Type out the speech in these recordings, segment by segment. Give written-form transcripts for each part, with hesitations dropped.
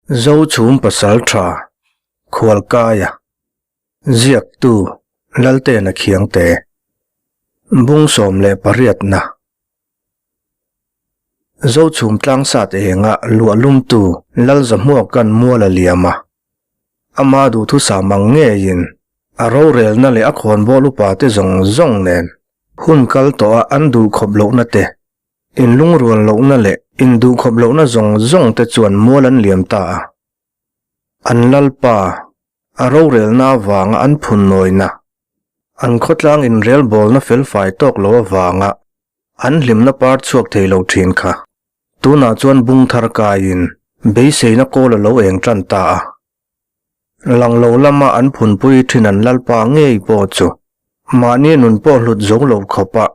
Zochhum Pasaltha Khualkaia Ziaktu Laltena Khiangte Bung 18 na Zochhum tlangsat enga luahlumtu Lalzahmuaka'n mual a liam a, ama duhthusam ang ngeiin a rorelna leh a khawnbawl upate zawng zawng nen hun kal tawha an duhkhawp lohna te Inlungrual lohna leh induhkhawp lohna zawng zawng te chuan mual an liam ta a. An Lalpa, a rorelna avanga an phunnawina, an khawtlang inrelbawlna felfai tawk lo avanga an hlimna par chhuak thei lo thin kha tunah chuan bung thar kaiin beiseina kawl a lo eng tan ta a. Lang lo lama an phunpui thin an Lalpa ngei pawh chu mahni nun pawh hlut zo lo khawpa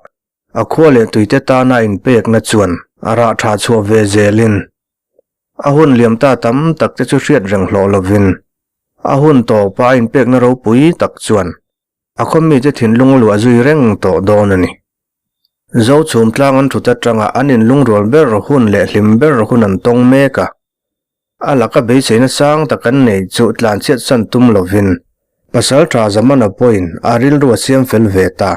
A khua leh tuite tana inpekna chuan a rah tha chhuah ve zelin a hun liam ta tam tak te chu hriat reng hlawh lovin a hun tawpa a inpekna ropui tak chuan a khaw mite thinlung luah zui reng tawh dawn a ni. Zochhum tlang an thut atanga an inlungrual ber hun leh hlim ber hun an tawng mek a, a laka beiseina sang tak an nei chu tlanchhiat san tum lovin pasal tha Zamana pawhin a rilru a siam fel ve ta.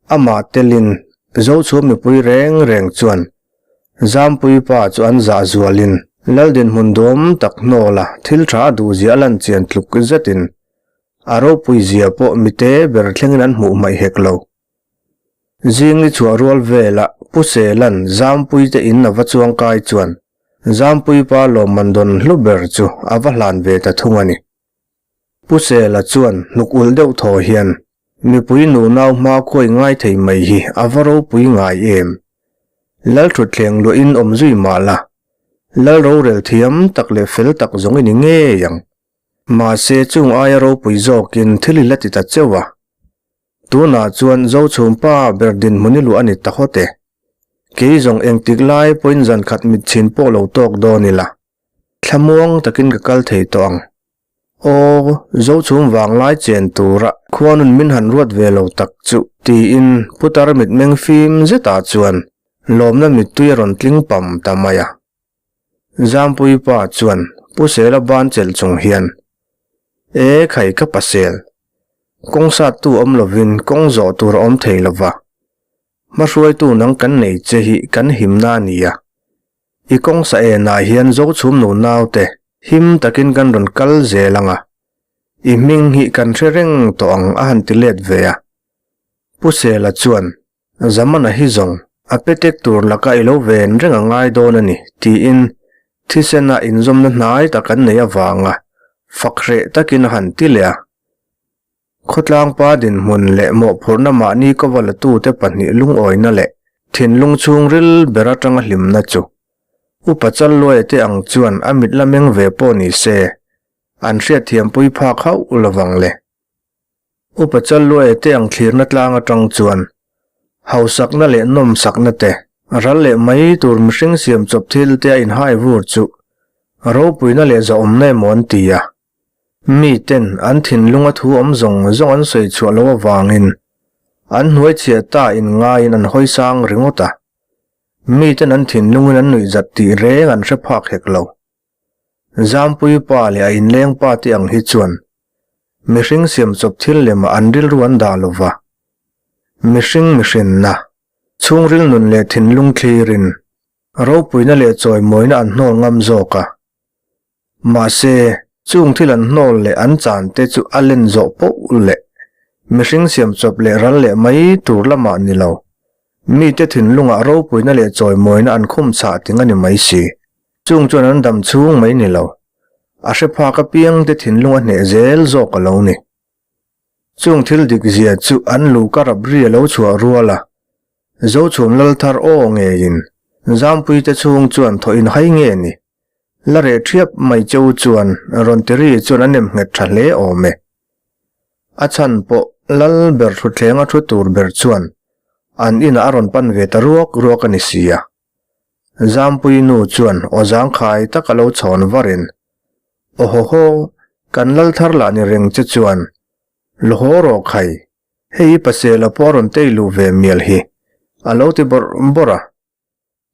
Amah telin Zochhum mipui reng reng chuan Zampui pa chu an zah zualin Lal dinhmun duam tak hnawla thil tha a duhzia a lan chian tluk zetin a ropui zia pawh mite ber thlengin an hmuh hmaih hek lo. Zingli chhuah rual vela Pu Sela'n Zampui te in a va chuangkai chuan Zampui pa lawmman dawn hlu ber chu a va hlan ve ta thung a ni. Pu Sela chuan hnuk ulh deuh thaw hian, Mipui nu nau hma khuai ngai thei mai hi a va ropui ngai em? Lal thutthleng luahin awm zui mah la, Lal rorel thiam tak leh fel tak zawng i ni ngei ang. Mahse chung aia ropui zawkin thil i la ti ta cheuh a. Tunah chuan Zochhum pa ber dinhmun i luah a ni ta hawt e. Kei zawng engtik lai pawhin zankhat mitchhin pawh lo tawk dawn ila. Thlamuang takin ka kal thei tawh ang. Aw, Zochhum vanglai chen tura khuanun min han ruat ve lo tak chu, tiin putar mitmeng fim zetah chuan lawmna mittui a rawn tling pam ta mai a. Zampui pa chuan Pu Sela ban chelh chung hian, E khai ka pasel, kawng sattu awm lovin kawng zawh tur a awm thei lova, hmahruaitu nang kan nei che hi kan himna a nia. I kawng sa enah hian Zochhum nu naute him takin kan rawn kal zel ang a, i hming hi kan hre reng tawh ang a han ti let ve a. Pu Sela chuan, Zamana hi zawng a petek tur laka i lo ven reng a ngai dawn a ni tiin thisena inzawmna hnai tak an nei avanga fak hreh takin a han ti leh a. Khawtlang pa dinhmun leh mawhphurhna mahni kova latute pahnih lungawina leh thinlung chhungril ber atanga hlimna chu Upa Challuaia te ang chuan a mit la meng ve pawh ni se, an hriatthiampui phak hauh lovang le. Upa Challuaia te ang thlirna tlang atang chuan hausakna leh nawmsakna te, ral leh mai tur mihring siam chawp thil te a inhai vur chu ropuina leh zahawmna emaw an ti a. Miten an thinlunga thu awm zawng zawng an sawi chhuah loh avangin an hnuai chhiah ta in ngaiin an hawi sang ringawt a. Miten an thinlungin an nuihzat tih reng an hre phak hek lo. Zampui pa leh a inleng pa te ang hi chuan mihring siam chawp thil lemah an rilru an dah lo va. Mihring mihrinna, chhungril nun leh thinlung thlirin ropuina leh chawimawina an hnawl ngam zawk a. Mahse, chung thil an hnawl leh an chan te chu a len zawh poh leh mihring siam chawp leh ral leh mai tur lamah ni lo, mite thinlungah ropuina leh chawimawina an khum chhah ting a ni mai si. Chung chuan an dam chhung mai ni lo, a hre phak apiang te thinlung a hneh zel zawk a lo ni. Chung thil dik zia chu an lu ka rap ri a lo chhuah rual a, Zochhum Lalthar aw ngeiin Zampuite chhung chuan thawh in hai nge ni? La reh ṭhiap mai che u chuan rawn ti ri chuan a nem nghet ṭha hle awm e. A chhan pawh lal ber thutthleng a thu tur ber chuan an inah a rawn pan ve ta ruak ruak a ni si a. Zampui nu chuan aw zangkhai tak a lo chhawn varin, Aw haw haw, kan lal thar lah ni reng che chuan la haw rawh khai, hei i pasel a pawh a rawn tei luh ve mial hi, a lo ti bawrh bawrh a.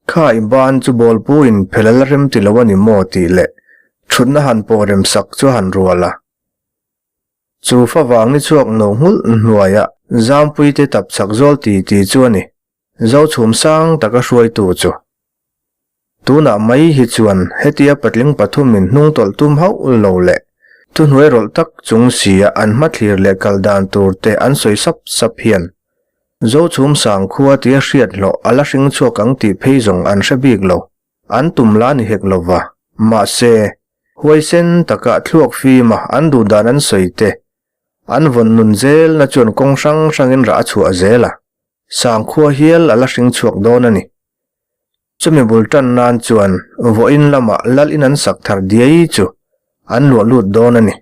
Kha i ban chu bawlpu in phel a la rem ti lo a ni maw tih leh. Thutna han pawh rem sak chu a han rual a. Chu favang ni chhuak no nghulh hnuaia Zampuite tap chak zawl ti ti chu a ni. Zochhum sang taka hruaitu chu. Tunah mai hi chuan hetia patling pathumin hnungtawlh tum hauh lo leh thuhnuai rawlh tak chung sia an hmathlir leh kal dan tur te an sawi sap sap hian Zochhum sang khua tia hriat hlawh a la hring chhuak ang tih phei zawng an hre bik lo. An tum la ni hek lo va. Mahse, huaisen taka thluak fima an duh dan an sawi te an vawn nun zelna chuan kawng hrang hrangin rah a chhuah zel a, sangkhua hial a la hring chhuak dawn a ni. Chumi bul tan nan chuan vawiin lamah lal in an sak thar diai chu an luah lut dawn a ni.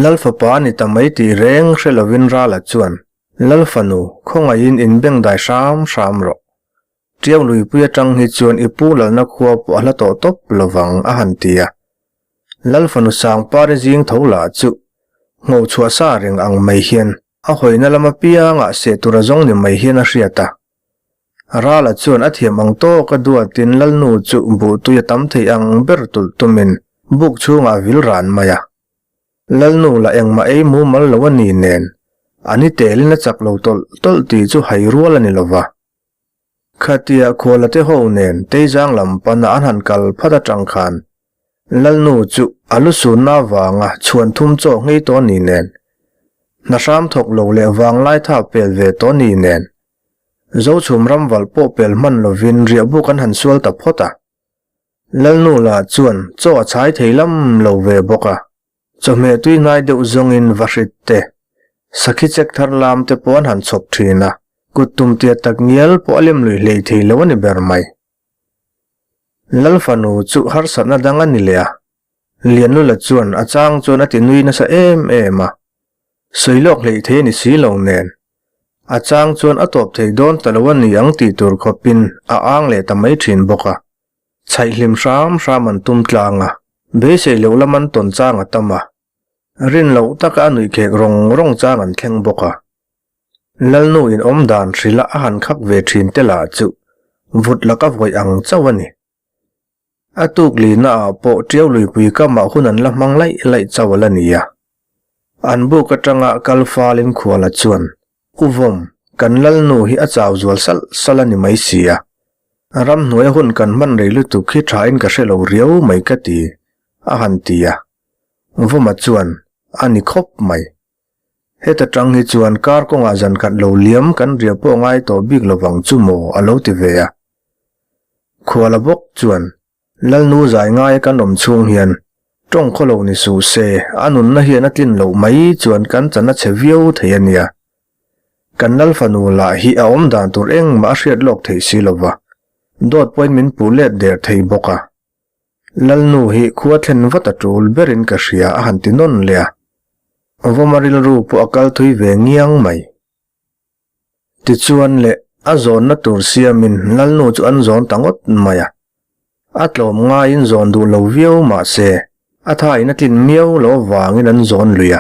Lal fapa a ni ta mai tih reng hre lovin Rala chuan, Lal fanu, khawngaihin inbengdai hram hram rawh. Tiau luipui atang hi chuan i pu lalna khua pawh a hla tawh tawp lovang a han ti a. Lal fanu Sangpari zing tho lah chu ngho chhuah sa reng ang mai hian a hawina lam apiangah seh tur a zawng ni mai hian a hriat a. Rala chuan a thiam ang tawk a duatin Lalnu chu buhtui a tam thei ang ber tulh tumin buk chhungah a vil ran mai a. Lalnu lah engmah ei mumal lo a ni nen, a ni telin a chak lo tawlh tawlh tih chu hai rual a ni lo va. Khatia khualate ho nen Teizang lam pana an han kal phat atang khan Lalnu chu a lu sunna avanga chhuan thum chaw nghei tawh a ni nen, hna hram thawk lo leh vanglai tha pel ve tawh a ni nen, Zochhum ram valh pawh pel hman lovin riahbuk an han sual ta phawt a. Lalnu lah chuan chaw a chhai thei lam lo ve bawk a. Chawhmeh tui hnai deuh zawngin vahrit te, sakhi chek thar lam te pawh an han chhawp thin a, kut tum tia tak ngial pawh a lem lui hlei thei lo a ni ber mai. Lal fanu chu harsatna dang a ni leh a, Lianlula chuan a chang chuan a ti nui nasa em em a. Sawi lawk hleih thei a ni si lo nen. A chang chuan a tawp thei dawn ta lo a ni ang tih tur khawpin a ang leh ta mai thin bawk a. Chhaihhlim hram hram an tum tlang a, beisei loh lam an tawn chang a tam a. Rin loh taka a nuih khek rawng rawng chang an thleng bawk a. Lalnu in awm dan hrilh a a han khak ve thin te lah chu vut laka vawih ang chauh a ni. A tuk lihna ah pawh Tiau luipui kamah hun an la hmang laih laih chauh a la ni a. An buk atanga kal falin khuala chuan, U Vawm, kan Lalnu hi a chau zual salh salh a ni mai si a. Ramhnuaia hun kan hman rei lutuk hi thain ka hre lo riau mai ka ti, a han ti a. Vawma chuan, A ni khawp mai. Heta tang hi chuan kar kawngah zan khat lo liam kan riah pawh ngai tawh bik lovang chu maw a lo ti ve a. Khuala bawk chuan Lalnu zai ngaia kan awm chhung hian tawng khaw lo ni suh se a nunna hian a tlin loh mai chuan kan chan a chhe viau thei a nia. Kan Lal fanu lah hi a awm dan tur engmah a hriat lawk theih si lova, dawt pawhin min puh let der thei bawk a. Lalnu hi khua thlen vat a tul berin ka hria a han ti nawn leh a. Vawma rilru pawh a kal thui ve ngiang mai. Tichuan le, a zawnna tur siamin Lalnu chu an zawn ta ngawt mai a. A tlawm ngaiin zawn duh lo viau mah se, a thain a tlin miau lo avangin an zawn lui a.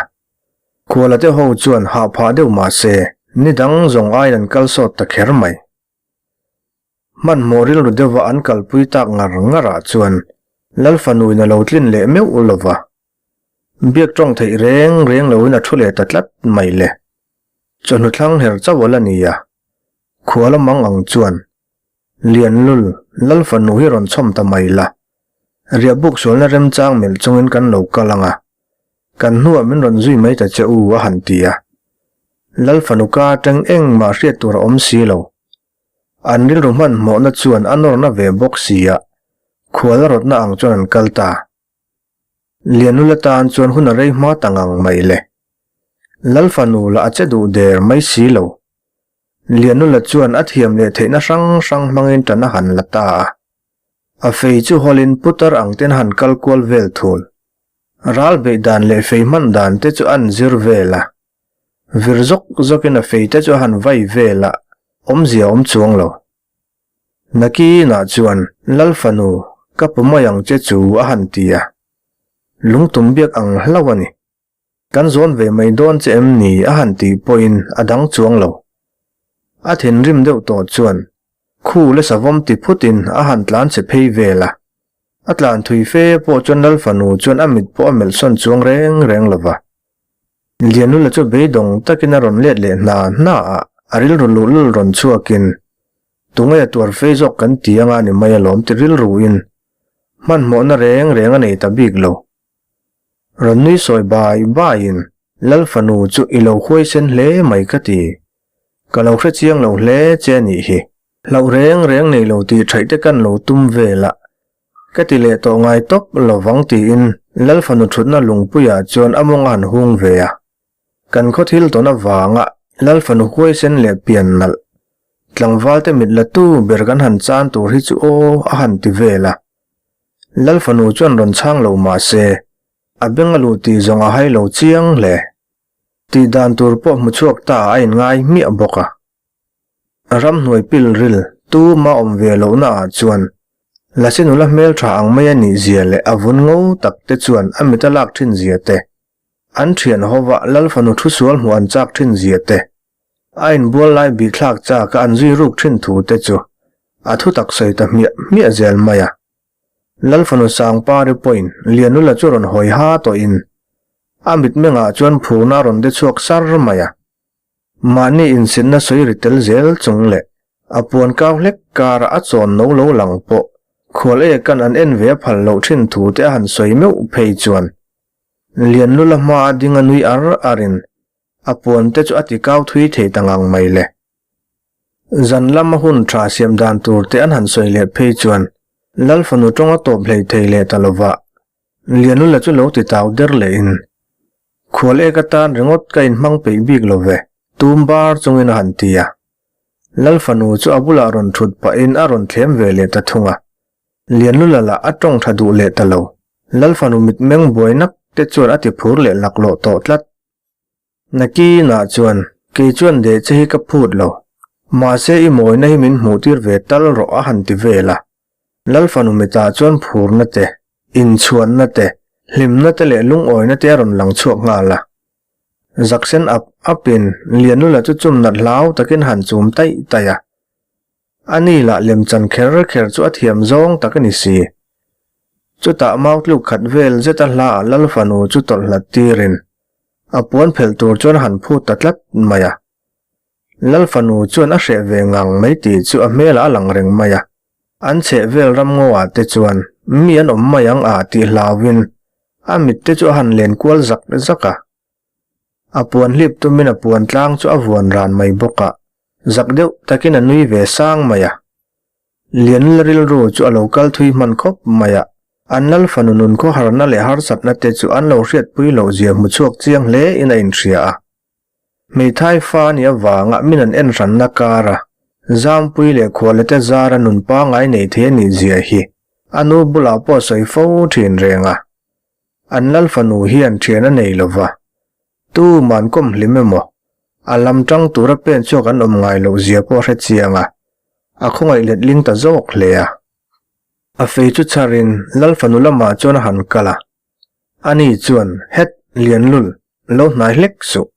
Khualate ho chuan hah phah deuh mah se, ni dang zawng aiin an kal sawt ta kher mai. Hmanhmawh rilru deuha an kalpui tak ngar ngarah chuan Lal fanuin a lo tlin leh meuh lo va. Biak tawng theih reng reng loin a thu leh ta tlat mai le. Chawhnu thlang her chauh a la ni a. Khua la mang ang chuan Lianlul, Lal fanu hi rawn chhawm ta mai la. Riahbuk sualna remchang melh chungin kan lo kal ang a. Kan hnuah min rawn zui mai ta che u a han ti a. Lal fanu ka atang engmah hriat tur a awm si lo. An rilru hmanhmawhna chuan a nawrna ve bawk si a, khual a rawtna ang chuan an kal ta. Lianlula tan chuan hun a rei hma ta ngang mai le. Lal fanu lah a che duh der mai si lo. Lianlula chuan a thiam leh theihna hrang hrang hmangin tan a han la ta a. A fei chu hawlin putar ang ten a han kal kual vel thul. Ral beih dan leh fei hman dan te chu a an zir vel a. Vir zawk zawkin a fei te chu a han vai vel a, awmzia a awm chuang lo. Nakinah chuan, Lal fanu, ka pu mai ang che chu a han ti a. Lungtum biak ang hlauh a ni. Kan zawn ve mai dawn che em ni a han tih pawhin a dang chuang lo. A thinrim deuh tawh chuan, Khu le savawm ti phutin a han tlan che phei vel a. A tlan thui fe pawh chuan Lal fanu chuan a mit pawh a melh sawn chuang reng reng lo va. Lianlula chu beidawng takin a rawn let leh hna hna a, a rilru luhlul rawn chhuakin, Tunge a tuar fei zawk kan ti anga ni mai alawm ti rilruin hmanhmawhna reng reng a nei ta bik lo. Rawn nui sawi bai baiin Lal fanu chu i lo huaisen hle mai ka ti. Ka lo hre chiang lo hle che a nih hi. Hlauh reng reng nei lo tih thaih te kan lo tum vel a. Ka ti leh tawh ngai tawp lo vang tiin Lal fanu thutna lungpuiah chuan a mawng a han hung ve a. Kan khaw thil tawn avanga Lal fanu huaisen leh pian nalh tlangval te mit la tu ber kan han chan tur hi chu aw a han ti vel a. Lal fanu chuan rawn chhang lo mah se a beng a luh tih zawng a hai lo chiang hle. Tih dan tur pawh hmu chhuak ta a inngai hmiah bawk a. Ramhnuai pilril tuma awm ve lohna ah chuan Lasi nula hmeltha ang mai a nih zia leh a vun ngo tak te chuan a mit a lak thin zia te, an thian hova Lal fanu thu sual hmuh an chak thin zia te, a inbual lai bihthlak chak a an zui ruk thin thu te chu a thu tak sawi ta hmiah hmiah zel mai a. Lal fanu Sangpari pawhin Lianula chu rawn hawi ha tawhin a mitmengah chuan phurna a rawn de chhuak sar mai a. Mahni insitna sawi ri tel zel chung leh a puan kau hlek kara a chawn no lo lang pawh khual ekan an en ve a phal loh thin thu te a han sawi meuh phei chuan Lianlula hma a ding a nui ar ar in a puan te chu a ti kau thui thei ta ngang mai le. Zan lama hun tha siam dan tur te an han sawi leh phei chuan Lal fanu tawng a tawp hlei thei leh ta lova Lianlula chu lo ti tau der leh in Khual ek atan ringawt ka inhmang peih bik lo ve, tum bar chungin a han ti a. Lal fanu chu a bulah rawn thut pahin a rawn thlem ve leh ta thung a. Lianlula lah a tawng tha duh leh ta lo. Lal fanu mitmeng buai nak te chuan a ti phur leh laklawh tawh tlat. Nakinah chuan, Kei chuan deh che hi ka phut lo. Mahse i mawina hi min hmuh tir ve tal rawh a han ti vel a. Lal fanu mitah chuan phurna te, inchhuanna te, hlimna te leh lungawina te a rawn lang chhuak nghal a. Zaksen ap apin Lianula chu chum nat hlau takin han chum taih taih a. A ni lah lemchan kher kher chu a thiam zawng tak a ni si. Chutah mautluk khat vel zeta hlaah Lal fanu chu tawlh hlat tirin a puan phelh tur chuan a han phut ta tlat mai a. Lal fanu chuan a hreh ve ngang mai tih chu a hmelah a lang reng mai a. An chheh vel ram ngaw ah te chuan mi an awm mai ang ah tih hlauhin a mit te chu a han len kual zak zak a. A puan hlip tumin a puan tlang chu a vuan ran mai bawk a, zak deuh takin a nui ve sang mai a. Lianla rilru chu a lo kal thui hman khawp mai a, an lal fanu nun khawharna leh harsatna te chu an lo hriatpui loh zia hmu chhuak chiang hle in a inhria a. Hmeithai fa a nih avanga min an en hranna kara Zampui leh Khualete zara nun pangngai nei thei a nih zia hi a nu bulah pawh a sawi fo thin reng a. An lal fanu hian thian a nei lova, tuman kawm hlim emaw, a lam tang tura pen chhuak an awm ngai loh zia pawh a hre chiang a, a khawngaih letling ta zawk hle a. A fei chu chharin lal fanu lamah chuan a han kal a, Ani chuan, Het, Lianlul, lo hnai hlek suh.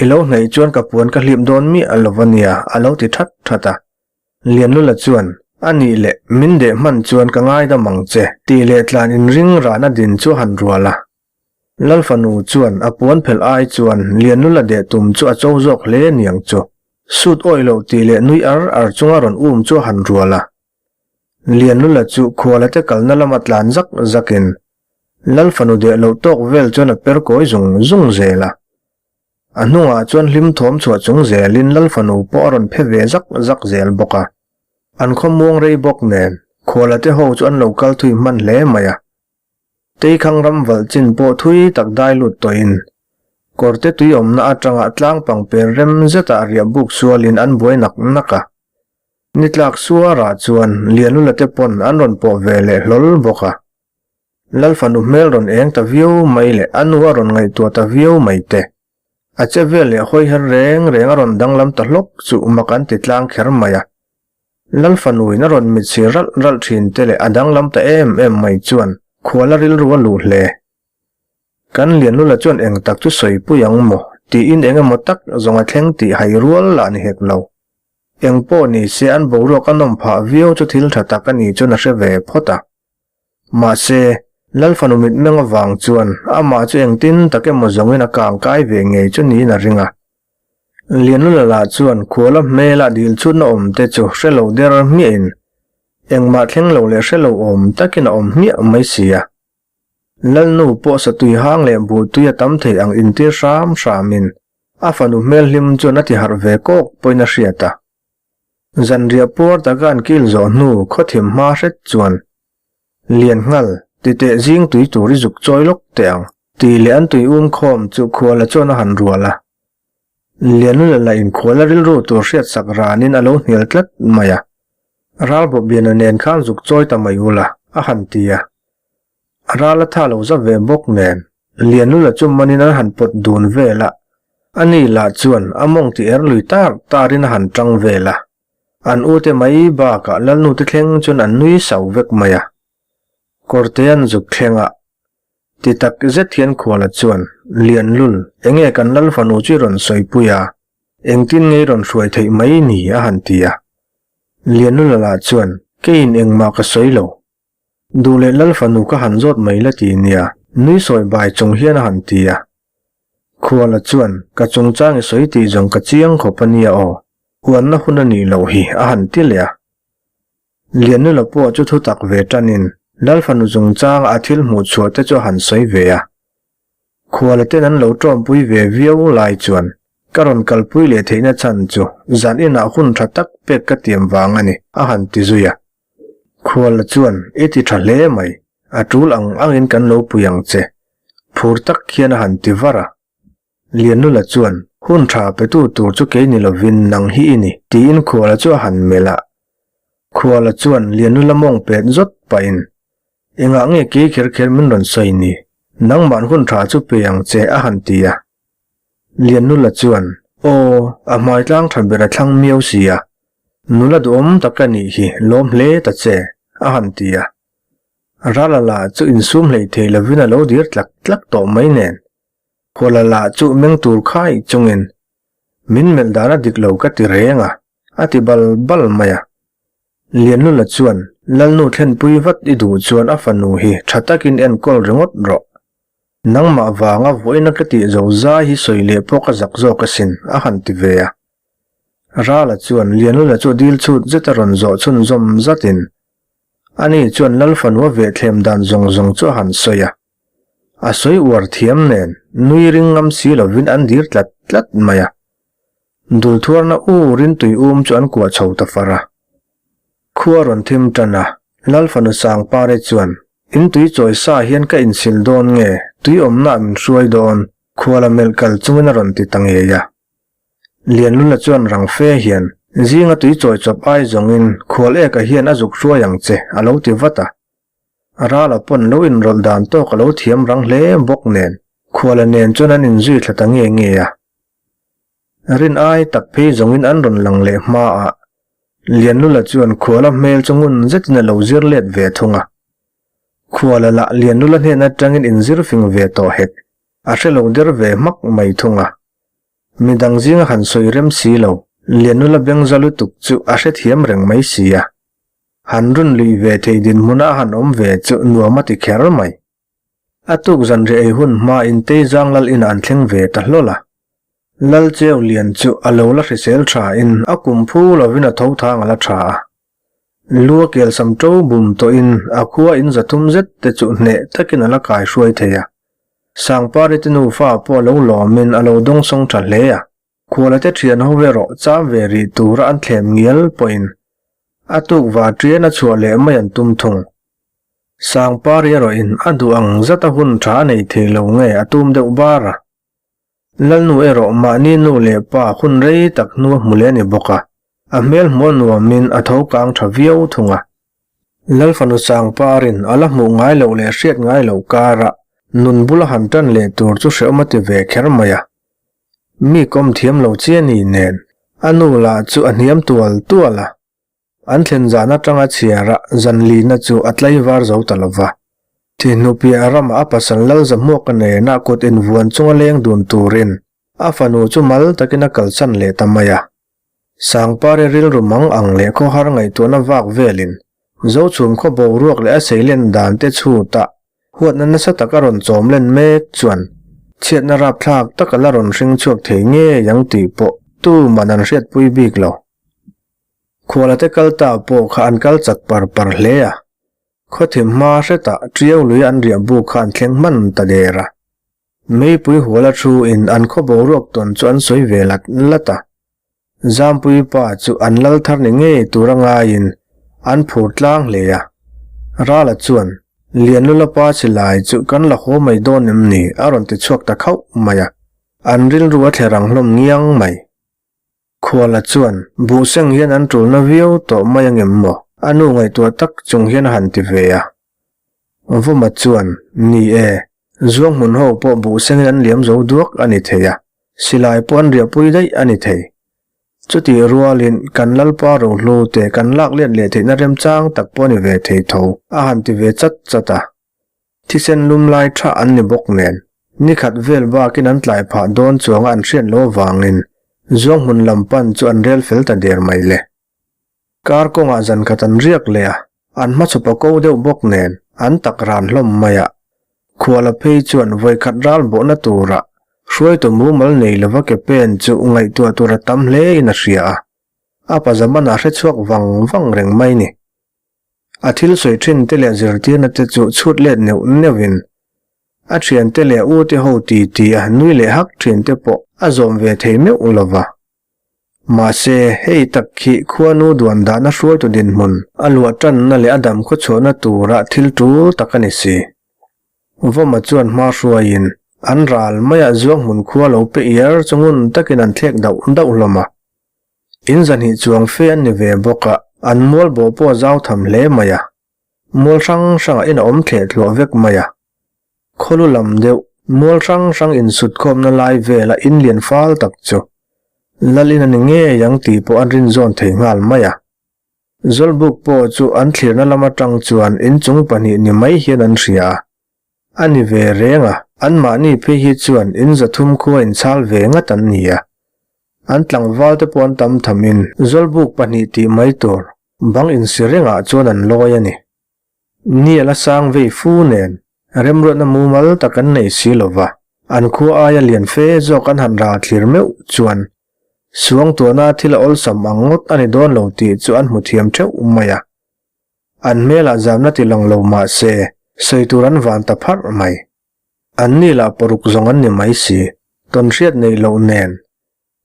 I lo hnaih chuan ka puan ka hlip dawn miah lo va nia, a lo ti that that a. Lianlula chuan, A nih leh, min deh hman chuan ka ngaidam ang che, tih leh tlan inring rana din chu a han rual a. Lal fanu chuan a puan phelh ai chuan Lianlula deh tum chu a cho zawk hle niang chu. Sut awih loh tih leh nui ar ar chunga rawn um chu a han rual a. Lianlula chu khualate kalna lama tlan zak zakin Lal fanu deh loh tawk vel chuan a per kawi zung zung zel a. A hnungah chuan hlim thawm chhuah chung zelin Lal fanu pawh a rawn phe ve zak zak zel bawk a. An khaw muang rei bawk nen khualate ho chu an lo kal thui hman hle mai a. Teikhang ram valh chin pawh thui tak dai lut tawhin kawrte tui awmna atanga tlang pangper rem zetah riah buk sualin an buai nak nak a. Nitlak suarah chuan Lianula te pawn an rawn pawh ve leh hlawl bawk a. Lal fanu hmel rawn eng ta viau mai leh a nu a rawn ngaihtuah ta viau mai te. A che vel leh hawi her reng reng a rawn danglam ta hlawk chu mak an ti tlang kher mai a. Lal fanuin a rawn mitchhir ralh ralh thin te leh a danglam ta em em mai chuan khual a rilru a luh hle. Kan Lianlula chuan eng tak chu sawi pui ang maw tiin eng emaw tak zawng a thleng tih hai rual lah ni hek lo. Eng pawh ni se an boruak a nawm phah viau chu thil tha tak a ni chuan a hre ve phawt a. Mahse, Lalfanu mitmeng avang chuan amah chu engtin tak emaw zawngin a kang kai ve ngei chu niin a ring a. Lianlula chuan khuala hmela dil chhutna awm te chu hre lo der hmiahin engmah thleng lo leh hre lo awm takin a awm hmiah mai si a. Lalnu pawh satui hang leh buhtui a tam thei ang intir hram hramin a fanu hmel hlim chuan a ti harh ve kawk pawhin a hriat a. Zanriah puar taka an kil zawh hnu khawthim hma hret chuan Lianghal, titeh zing tui tur i zuk chawi lawk teh ang, tih leh an tui um khawm chu khuala chuan a han rual a. Lianlula lah inkhuala rilru tur hriatsak ranin a lo hnial tlat mai a. Ralbawp Liana nen khan zuk chawi ta mai ula, a han ti a. Ral a tha lo zap ve bawk nen, Lianlula chu manin an han pawt dun vel a. Ani lah chuan a mawng ti er lui tar tarin a han tang vel a. An ute mai bakah Lalnute thleng chuan an nui sau vek mai a. Kawrte an zuk thleng a. Ti tak zet hian Khuala chuan, Lianlul, enge kan Lal fanu chu i rawn sawipui a, engtin nge i rawn hruai theih mai ni? a han ti a. Lianlula lah chuan, Keiin engmah ka sawi lo. Duh leh Lal fanu ka han zawt mai la ti nia, nui sawi bai chung hian a han ti a. Khuala chuan, Ka chungchang i sawi tih zawng ka chiang khawp a nia aw, huanna hun a nih loh hi, a han ti leh a. Liannula pawh chu thu tak ve tanin Lal fanu chungchanga a thil hmuh chhuah te chu a han sawi ve a. Khuala ten an lo tawmpui ve viau lai chuan ka rawn kalpui leh theihna chhan chu zan inah hun tha tak pek ka tiam vang a ni, a han ti zui a. Khuala chuan, I ti tha hle mai, a tul ang angin kan lo pui ang che, phur tak hian a han ti var a. Liannula chuan, Hun tha petu tur chu kei ni lovin nang hi i ni, tiin Khuala chu a han melh a. Khuala chuan Liannula mawng pet zawt pahin, Engah nge kei kher kher min rawn sawi ni? Nangmahn hun tha chu pe ang che, a han ti a. Liannula chuan, Aw, a hmai tlang tha ber a thlang miau si a. Nula duhawm tak ka nih hi, lawm hle ta che, a han ti a. Rala lah chu insum hlei thei lovin a lo dir tlak tlak tawh mai nen. Khuala lah chu meng tur khai chungin, Min melh dan a dik lo ka ti reng a, a ti bal bal mai a. Lianlula chuan, Lalnu thlenpui vat i duh chuan a fanu hi tha takin enkawl ringawt rawh. Nangmah vanga vawiina ka tih zo zai hi sawi leh pawh ka zak zawk asin, a han ti ve a. Rala chuan Lianlula chu dil chhut zet a rawn zawh chhunzawm zatin, ani chuan Lal fanu a vehthlem dan zawng zawng chu a han sawi a. A sawi uar thiam nen nui ring ngam si lovin an dir tlat tlat mai a. Dulthuarna u Rintui um chu an kuah chho ta far a. Khua rawn thim tan a, Lal fanu Sangpare chuan, In tui chawi sa hian ka insil dawn nge, tui awmnaah min hruai dawn, khuala melh kal chungin a rawn ti ta ngei a. Lianlula chuan rang fe hian, Zinga tui chawi chawp ai zawngin khual eka hian a zuk hruai ang che, a lo ti vat a. Rala pawn lo inrawlh dan tawk a lo thiam rang hle bawk nen, khuala nen chuan an inzui thla ta nge nge a. Rin ai tak phei zawngin an rawn lang leh hma a, Lianlula chuan khuala hmel chu ngun zetin a lo zir let ve thung a. Khuala lah Lianlula hnen atangin inzir fing ve tawh hek, a hre lo der ve hmak mai thung a. Midang zinga han sawi rem si lo, Lianlula bengza lutuk chu a hrethiam reng mai si a. Han run luih ve thei dinhmuna a han awm ve chu nuam a ti kher mai. A tuk zanriah ei hun hmain Teizang lal inah an thleng ve ta hlawl a. Lal Cheu Lian chu a lo la hrisel thain a kum phu lovin a tho thang a la tha a. Lu a kelsam to bum tawhin a khua in zathum zet te chu hneh takin a la kai hruai thei a. Sangpari te nufa pawh a lo lawmin a lo dawngsawng tha hle a. Khualate thian ho erawh cham ve rih tura an thlem ngial pawhin a tuk va ṭian a chhuah leh mai an tum thung. Sangpari erawhin a duh ang zata hun ṭha a nei thei lo nge a tum deuh bar a. Lalnu erawh mahni nu leh pa hun rei tak hnu a hmu leh a ni bawk a, a hmel hmuh a nuamin a tho kang ṭha viau thung a. Lalfanu Sangparin a la hmuh ngai loh leh hriat ngai loh karah nun bula han ṭan leh tur chu hrehawm a ti ve kher mai a. Mi kawm thiam lo chi a ni nen, a nu lah chu a hniam tual tual a. An thlen zan atanga chhiara zan lina chu a tlaivar zo ta lo va. Thihnupiah ramah a pasal lal zahmuaka nena kut invuan chunga leng dun turin a fanu chu mal takin a kalsan leh ta mai a. Sangpari rilru mang ang leh khawhar ngaihtuahna vak velin. Zochhum khaw boruak leh a seilen dan te chhutah huatna nasa tak a rawn chawm len mek chuan chhiatna rapthlak tak a la rawn hring chhuak thei ngei ang tih pawh tuman an hriatpui bik lo. Khuala te kal ta pawh kha an kal chak par par hle a, khawthim hma hretah Tiau lui an riah buk kha an thleng hman ta der a. Meipui huala thu in an khaw boruak tawn chu an sawi ve lat lat a. Zampui pa chu an lal thar ni ngei tur a ngaiin an phur tlang hle a. Rala chuan, Lianlula pa silai chu kan la haw mai dawn em ni? a rawn ti chhuak ta khauh mai a. An rilru a thler ang hlawm ngiang mai. Khuala chuan, Buhseng hian an tulna viau tawh mai angem maw? A nu ngaihtuah tak chung hian a han ti ve a. Vawma chuan, Ni e, zuang hmun ho pawh buhsengin an liam zo duak a ni thei a, silai pawh an riahpui daih a ni thei. Chutih rualin kan Lalpa rohlu te kan lak let leh theihna remchang tak pawh a ni ve thei tho, a han ti ve chat chat a. Thisen lum lai tha an ni bawk nen, ni khat vel bakin an tlai phah dawn chuanga an hriat loh avangin Zuanghmun lam pan chu an rel fel ta der mai le. Kar kawngah zan khat an riak leh a, an hmachhup a ko deuh bawk nen an tak ran hlawm mai a. Khuala phei chuan vawikhat ral bawhna turah hruaitu mumal nei lova ke pen chu ngaihtuah tur a tam hle in a hria a, a pazaman a hrechhuak vang vang reng mai ni. A thil sawi thin te leh zirtirna te chu chhut let neuh neuh in a thian te leh u te ho ti ti a nui leh hak thin te pawh a zawm ve thei meuh lo va. Mahse, hei tak khi khuanu duan dahna hruaitu dinhmun a luah tanna leh a dam khawchhuahna tura thil tul tak a ni si. Vawma chuan hma hruaiin an ral maiah zuanghmun khua lo pe iar chu ngun takin an thlek dauh dauh hlawm a. In zahnih chuang fe an ni ve bawk a, an mual bawh pawh a zau tham hle mai a. Mual hrang hrangah in a awm thleh thluah vek mai a. Khawlu lam deuh, mual hrang hrang insutkhawmna lai vela in lian fal tak chu Lalin a ni ngei ang tih pawh an rinzawn thei nghal mai a. Zawlbuk pawh chu an thlirna lam atang chuan inchung pahnih ni mai hian an hria a. A ni ve reng a, anmahni phei hi chuan in 300 khua inchhal ve ngat an ni a. An tlangval te pawh an tam thamin Zawlbuk pahnih tih mai tur bang insi rengah chuan an lawi a ni. Ni a la sang vei fu nen remruatna mumal tak an nei si lo va, an khua aia lian fe zawk an han ral thlir meuh chuan suangtuahna thil a awlsam ang ngawt a ni dawn lo tih chu an hmu thiam theuh mai a. An hmelah zamna ti lang lo mah se sawi tur an van ta pharh mai. An ni lah paruk zawng an ni mai si, tawnhriat neih loh nen.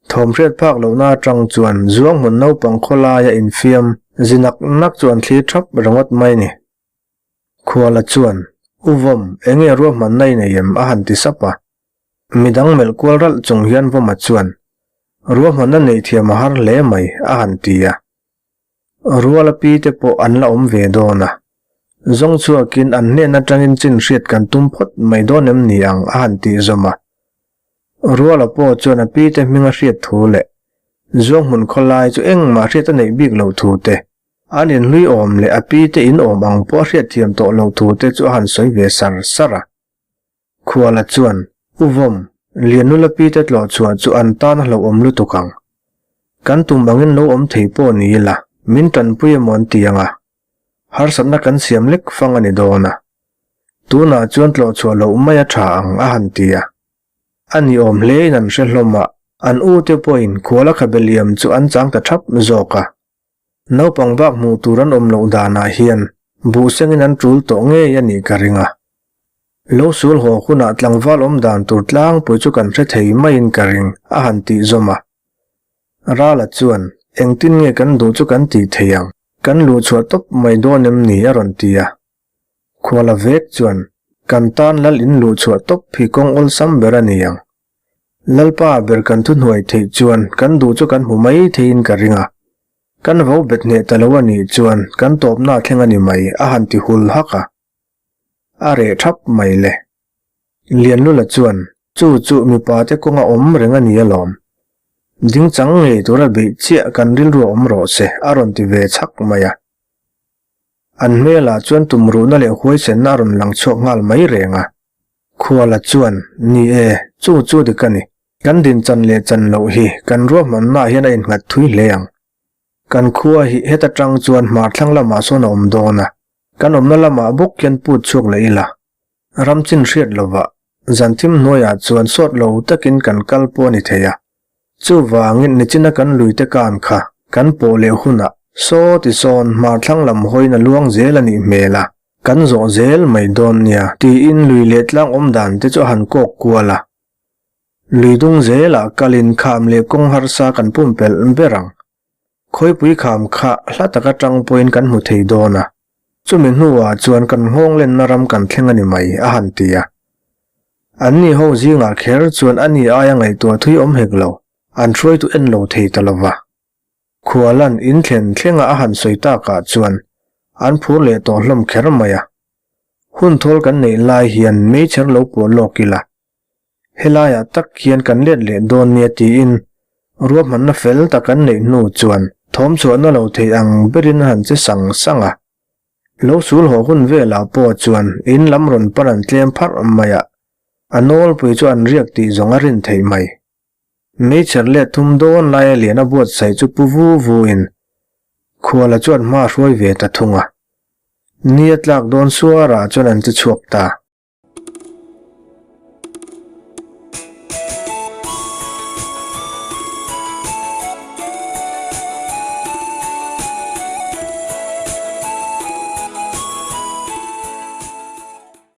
Thawmhriat phak lohna atang chuan Zuanghmun naupang khawlaia infiam zi nak nak chu an thlir thap ringawt mai ni. Khuala chuan, U Vawm, enge ruahmanna i nei em? a han ti sap a. Midang melh kual ralh chung hian Vawma chuan, Ruahmanna neih thiam a har hle mai, a han ti a. Ruala pi te pawh an la awm ve dawn a, zawng chhuakin an hnen atangin chin hriat kan tum phawt mai dawn em ni ang a han tih zawm a. Ruala pawh chuan a pi te hming a hriat thu leh Zuanghmun khawlai chu engmah hriat a neih bik loh thu te, an inhlui awm leh a pi te in awm ang pawh a hriat thiam tawh loh thu te chu a han sawi ve sar sar a. Khuala chuan, U Vawm, Lianlula pite tlawh chhuah chu an tan a hlauhawm lutuk ang. Kan tum angin lo awm thei pawh ni ila, min tanpui emaw an ti ang a. Harsatna kan siam lek fang a ni dawn a. Tunah chuan tlawh chhuah loh mai a tha ang, a han ti a. A ni awm hlein an hre hlawm a, an ute pawhin Khuala khabe liam chu an chang ta thap zawk a. Naupang bak hmuh tur an awm loh danah hian buhsengin an tul tawh ngei a nih ka ring a. Lo sul haw hunah tlangval awm dan tur tlangpui chu kan hre thei maiin ka ring, a han tih zawm a. Rala chuan, Engtin nge kan duh chu kan tih thei ang? Kan luh chhuah tawp mai dawn em ni? a rawn ti a. Khuala vek chuan, Kan tan lal in luh chhuah tawp hi kawng awlsam ber a ni ang. Lalpa ber kan thuhnuai theih chuan kan duh chu kan hmu mai theiin ka ring a, kan vo bet hneh ta lo a nih chuan kan tawpna thleng a ni mai a han ti hul hak a. A reh thap mai le. Lianlula chuan chu chu mipa te kawnga awm reng a ni alawm. Dingchang ngei tura beih chiah kan rilru a awm rawh se a rawn ti ve chhak mai a. An hmelah chuan tumruhna leh huaisenna a rawn lang chhuak nghal mai reng a. Khuala chuan, Ni e, chu chu dik a ni. Kan din chan leh chan loh hi kan ruahmannaah hian a innghat thui hle ang. Kan khua hi heta tang chuan hmar thlang lamah sawn a awm dawn a, kan awmna lamah bawk hian put chhuak leh ila. Ram chin hriat lovah zan thim hnuaiah chuan sawt lo takin kan kal pawh a ni thei a. Chuvangin nichina kan luite kan kha kan pawh leh hunah saw ti sawn hmar thlang lam hawiin a luang zel a nih hmel a, kan zawh zel mai dawn nia tiin lui leh tlang awm dan te chu a han kawk kual a. Lui dung zelah kalin kham leh kawng harsa kan pumpelh ber ang. Khawipui kham kha hla tak atang pawhin kan hmu thei dawn a, chumi hnuah chuan kan nghawng lenna ram kan thleng a ni mai, a han ti a. Anni ho zingah kher chuan a ni aia ngaihtuah thui awm hek lo, an hruaitu en lo thei ta lo va. Khualan in thlen thlenga a han sawi takah chuan an phur leh tawh hlawm kher mai a. Hun thawl kan neih lai hian meichher lo puah lawk ila, Helaiah tak hian kan let leh dawn nia tiin ruahmanna fel tak an neih hnu chuan thawm chhuahna lo thei ang berin a han che sang sang a. Lo sul haw hun velah pawh chuan in lam rawn pan an tlem pharh mai a, a nawlpui chu an riak tih zawng a rin theih mai. Meichher let thum dawn laia lian a buatsaih chu pu vu vu in Khuala chuan hma a hruai ve ta thung a. Ni a tlak dawn suarah chuan an che chhuak ta.